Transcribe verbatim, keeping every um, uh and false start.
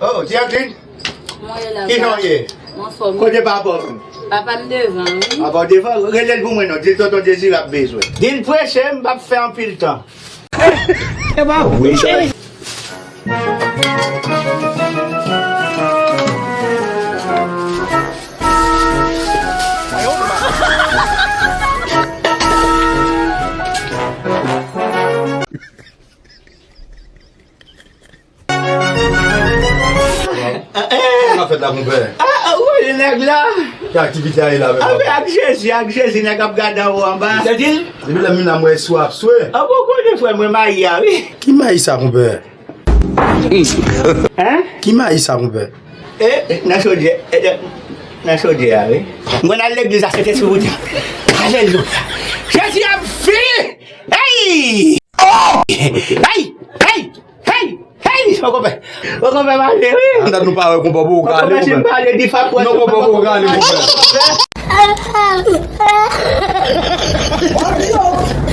Oh, Jacqueline, mwen la, kijan w ye? Mwen anfòm. Kote papa w menm? Papa m devan, wi. Papa w devan? Rele l pou mwen non. Di l tonton Dezire ap bezwen. Di l preche, m p ap fè anpil tan. E pa vre. Sa k ap fèt la, konpè? Ah, ah, ou wè nèg la? Ki aktivite a ye la menm? Anben, ak Jezi, ak Jezi, nèg ap gade anwo anba. Depi lè m vin la, m wè swe ap swe. Ah, bon, konnen frè mwen mayi a, wi. Ki mayi sa, konpè? Hein? Ki mayi sa, konpè? E, e, nan chodyè, e, e, nan chodyè a, wi. M konn al legliz a Sentespri pou di. Alelouya. Jezi ap vini! Hey! Oh! Hey! Hey! Hey! Hey! Hey! Fò konpè, fò konpè pale, wi. Andan nou pa wè konpè pou ou ka ale, konpè. Fò konpè pale, di fapwè. Non, konpè pou ou ka ale, konpè.